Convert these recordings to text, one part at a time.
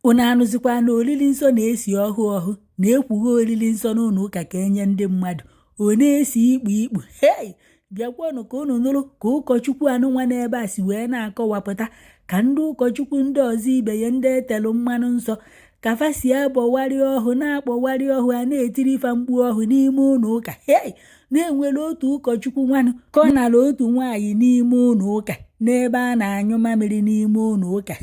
Unu anụzikwa na olili nsọ na-esi ọhụụ ọhụụ na-ekwughe olili nsọ n'ụlọ ụka ka enye ndị mmadụ ọ na-esi ikpu ikpu. Hei, bịakwanụ ka unu nụrụ ka ụkọchukwu anụnwa n'ebe a si wee na-akọwapụta ka ndị ụkọchukwu ndị ọzọ ibe ya, ndị etelụ mmanụ nsọ, ka fa si abọwarị ọhụ, na-akpọwarị ọhụ, a na-etiri ifa mkpu ọhụ n'ime ụlọ ụka. Hei, na-enwere otu ụkọchukwu nwanụ ka ọ nara otu nwaanyị n'ime ụlọ ụka n'ebe a na-anyụ mamịrị n'ime ụlọ ụka.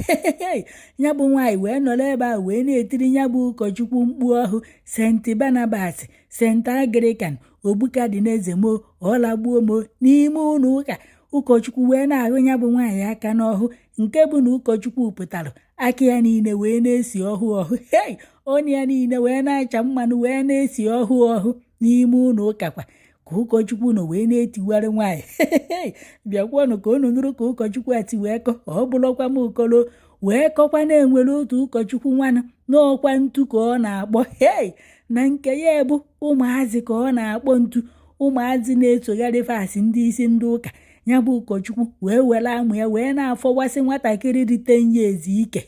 Ya bụ nwaanyị wee nọrọ ebe a wee na-etiri ya bụ ụkọchukwu mkpu ọhụ, St Barnabas, St Anglican, Ogbukadineze mo, ọlagbuo mo, n'ime ụlọ ụka. Ụkọchukwu wee na-ahụ ya bụ nwaanyị aka n'ọhụ, nke bụ na ụkọchukwu pụtara, aka ya niile wee na-esi ọhụ ọhụ. Hei, ọnụ ya niile wee na-acha mmanụ, wee na-esi ọhụ ọhụ n'ime ụlọ ụka kwa ka ụkọchukwu nọ wee na-etiwarị nwaanyị. Bịakwanụ ka unu nụrụ ka ụkọchukwu a ti wee kọ. Ọ bụrụkwa m ụkọrọ wee kọkwa na-enwere otu ụkọchukwu nwanụ n'ọkwa ntu ka ọ na-akpọ. Hei, na nke ya bụ ụmụazị ka ọ na-akpọ ntu, ụmụazị na-esogharị fasị ndị isi ndị ụka. Ya bụ ụkọchukwu wee were amụ ya wee na-afọwasị nwatakịrị dị 10 years ike,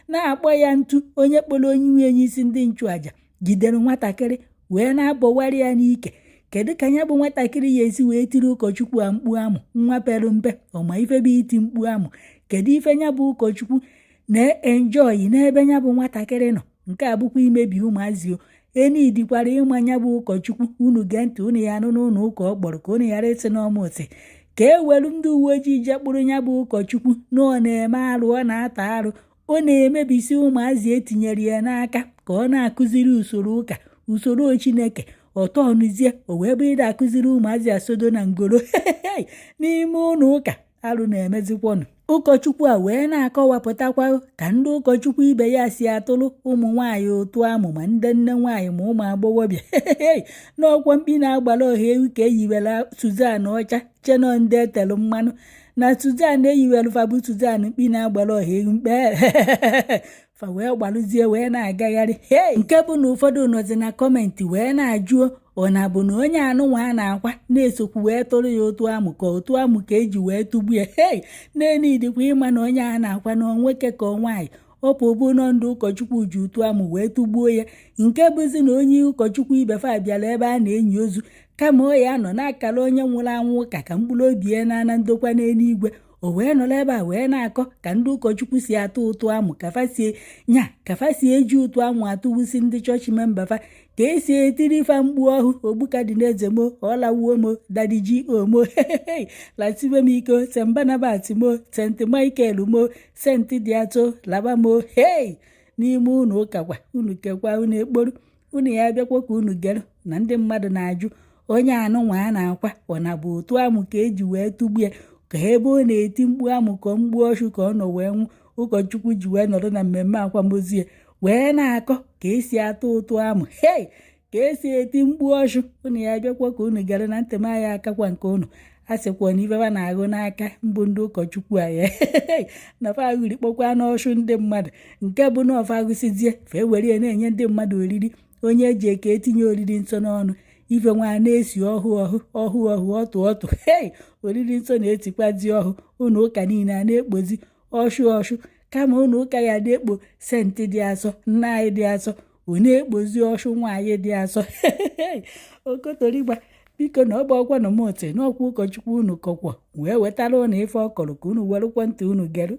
na-akpọ ya ntu. Onye kpọrọ onye nwe onye isi ndị nchụaja jidere nwatakịrị wee na-abọwarị ya n'ike. Kedu ka ya bụ nwatakịrị ya esi wee tiri ụkọchukwu a mkpu amụ? Nwa pere mpe, ọma ife bụ iti mkpu amụ? Kedu ife ya bụ ụkọchukwu na-enjoy n'ebe ya bụ nwatakịrị nọ? Nke a bụkwa imebi ụmụazị o. Enidikwara ịma ya bụ ụkọchukwu. Unu gee ntị, unu ya anụ n'ụlọ ụka ọ kpọrọ ka unu ghara ịsị n'ọma ụsị ka e welu ndị uwe ojii jee kpụrụ ya bụ ụkọchukwu na ọ na-eme arụ, ọ na-ata arụ, ọ na-emebisi ụmụazị etinyere ya n'aka ka ọ na-akụziri usoro ụka, usoro Chineke. Ọtọnụzie o wee bụ ịda akụziri ụmụazị asodo na ngoro n'ime ụlọ ụka. Arụ na-emezikwanụ. Ụkọchukwu a wee na-akọwapụtakwa ka ndị ụkọchukwu ibe ya si atụrụ ụmụ nwaanyị ụtụ amụ, ma ndị nne nwaanyị ma ụmụ agbọghọbịa, n'ọkwa mkpi na-agbara ọha ewu ka eyiwere Suzan ọcha chenọ ndị etelụ mmanụ na Suzan eyiwere fabụ Suzan mkpi na-agbara ọha ewu mkpe fa wee gbalụzie wee na-agagharị. Nke bụ na ụfọdụ nọzi na comment wee na-ajụo, ọ na-abụ na onye anụnwa a na-akwa na-esokwu wee tụrụ ya ụtụ amụ, ka ụtụ amụ ka eji wee tụgbu ya? Hei, na-enidikwa ịma na onye a na-akwa na nwoke ka ọ nwaanyị, ọpụ bụ nọ ndị ụkọchukwu ji ụtụ amụ wee tụgbuo ya. Nke bụzi na onye ụkọchukwu ibe fa bịara ebe a na-enyi ozu, kama ọ ya nọ n'akara onye nwụrụ anwụ ụka ka mkpụrụ obi ya na-ana ndokwa n'eluigwe, o wee nọrọ ebe a wee na-akọ ka ndị ụkọchukwu si atụ ụtụ amụ, ka fa si nya, ka fa si eji ụtụ amụ atụwusi ndị chọọchị member fa, ka esi etiri fa mkpu ọhụ, Ogbukadineze mo, ọlawuo mo, Daddy G.O mo, latibe m iko, St Barnabas mo, St Michael mo, St Diato laba mo, hei, n'ime ụlọ ụka kwa. Unu kekwa, unu ekporu, unu ya bịakwa ka unu gere na ndị mmadụ na-ajụ onye anụnwa a na-akwa, ọ na bụ ụtụ amụ ka eji wee tụgbu ya, ka ebe ọ na-eti mkpu amụ ka mgbu ọchụ ka ọ nọ wee nwụ, ụkọchukwu ji wee nọrọ na mmemme akwamozu ya wee na-akọ ka esi atụ ụtụ amụ, hei, ka esi eti mkpu ọchụ. Unu ya bịakwa ka unu gere na ntị m anya akakwa nke unu a sịkwa na ifefa na-ahụ n'aka mbụ ndị ụkọchukwu a ya na fa aghụrikpọkwa n'ọchụ ndị mmadụ, nke bụ na ọfa agụsizie fa ewere ya na-enye ndị mmadụ oriri. Onye eji eke etinye oriri nsọ n'ọnụ, ife nwa na-esi ọhụ ọhụ ọhụ ọhụ ọtụ ọtụ. Hei, oriri nsọ na-etikwazi ọhụ, ụlọ ụka niile a na-ekpozi ọshụ ọshụ. Kama ụlọ ụka ya na-ekpo saint dị asọ, nna anyị dị asọ, ọ na-ekpozi ọshụ nwaanyị dị asọ. Okotorigba, biko, na ọ bụ ọkwa na mụtị n'ọkwa ụkọchukwu unu kọkwọ wee wetara ụnụ ife ọ kọrọ ka unu werekwa ntị unu gerụ.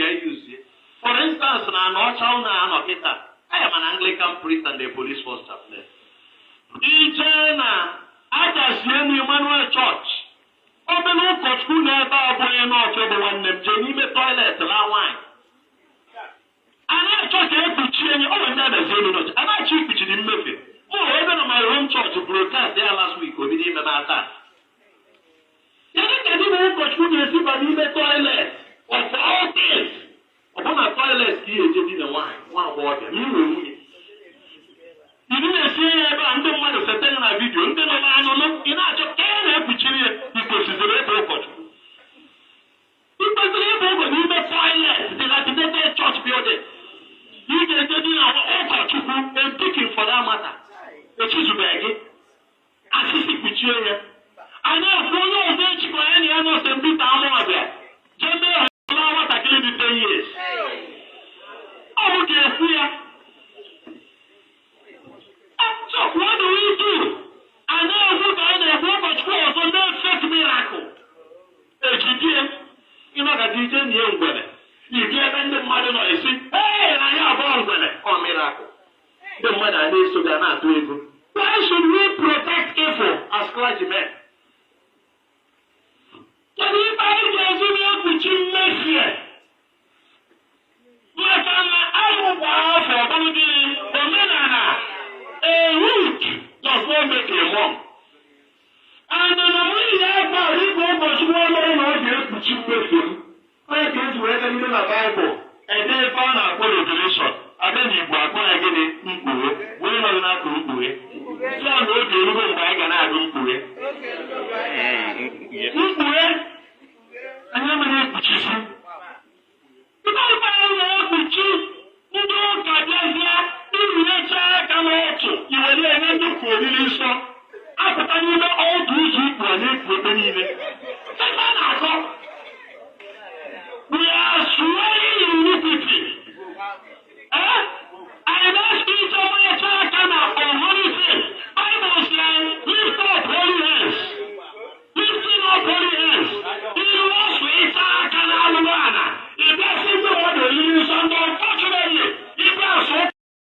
Ya use. For instance, na Anọcha unu anọ kịta, I am an Anglican priest and a police force chaplain. Ije na Ajazienu Emmanuel Church, obere ụkọchukwu na-ebe a bụ onye nọọsụ bụ nwanne m jee n'ime toilet laa nwaanyị. A na-achọ ka ekpuchie nye, ọ nwere ndị adazi elu nọọchị, a na-achọ ikpuchiri mmefe. Mụ ebe na my home church broadcast ya last week, obido ime m attack. Kedu ka ndị bụ ụkọchukwu ga-esi ba n'ime toilet of all things? Ọ bụ na toilet ka ị eje di na nwaanyị, nwa agbọghọbịa, ma ị nwere nwunye. Ị na-esi ya ebe a, ndị mmadụ sete ya na video, ndị nọ n'anụnụ, ị na-achọ ka ya na-ekpuchiri ya. Ị kwesịrị ịbụ ụkọchukwu? Ị kwesịrị ịbụ ụkọ n'ime toilet, dilapidated church building? Ị ga-eje di na ụkọchukwu, a deacon for that matter, echizubeghị gị asịsị kpuchie ya. Anyị ekwu onye ọzọ echikọ ya na ya nọ St. Peter Amawbia jee mee hụla nwatakịrị dị 10 years. ego. Why should we protect evil as clergymen? Kedu ife anyị ga-eji na-ekpuchi mmehie? Maka na anyị gba afọ bụrụ gịnị? Omenala. A week does not make a month. And na nwunye ya gbara igwe ụbọchị nwa mere na ọ ga-ekpuchi mmehie m. Onye ka eji wee gaa n'ime na Baịbụl ede ebe a na-akpọ Revelation, abịa na Igbo akpọ ya gịnị? Mkpughe. Wee nọrọ n'akụ Mkpughe. Sọ na oge erugo mgbe anyị ga na-agụ Mkpughe.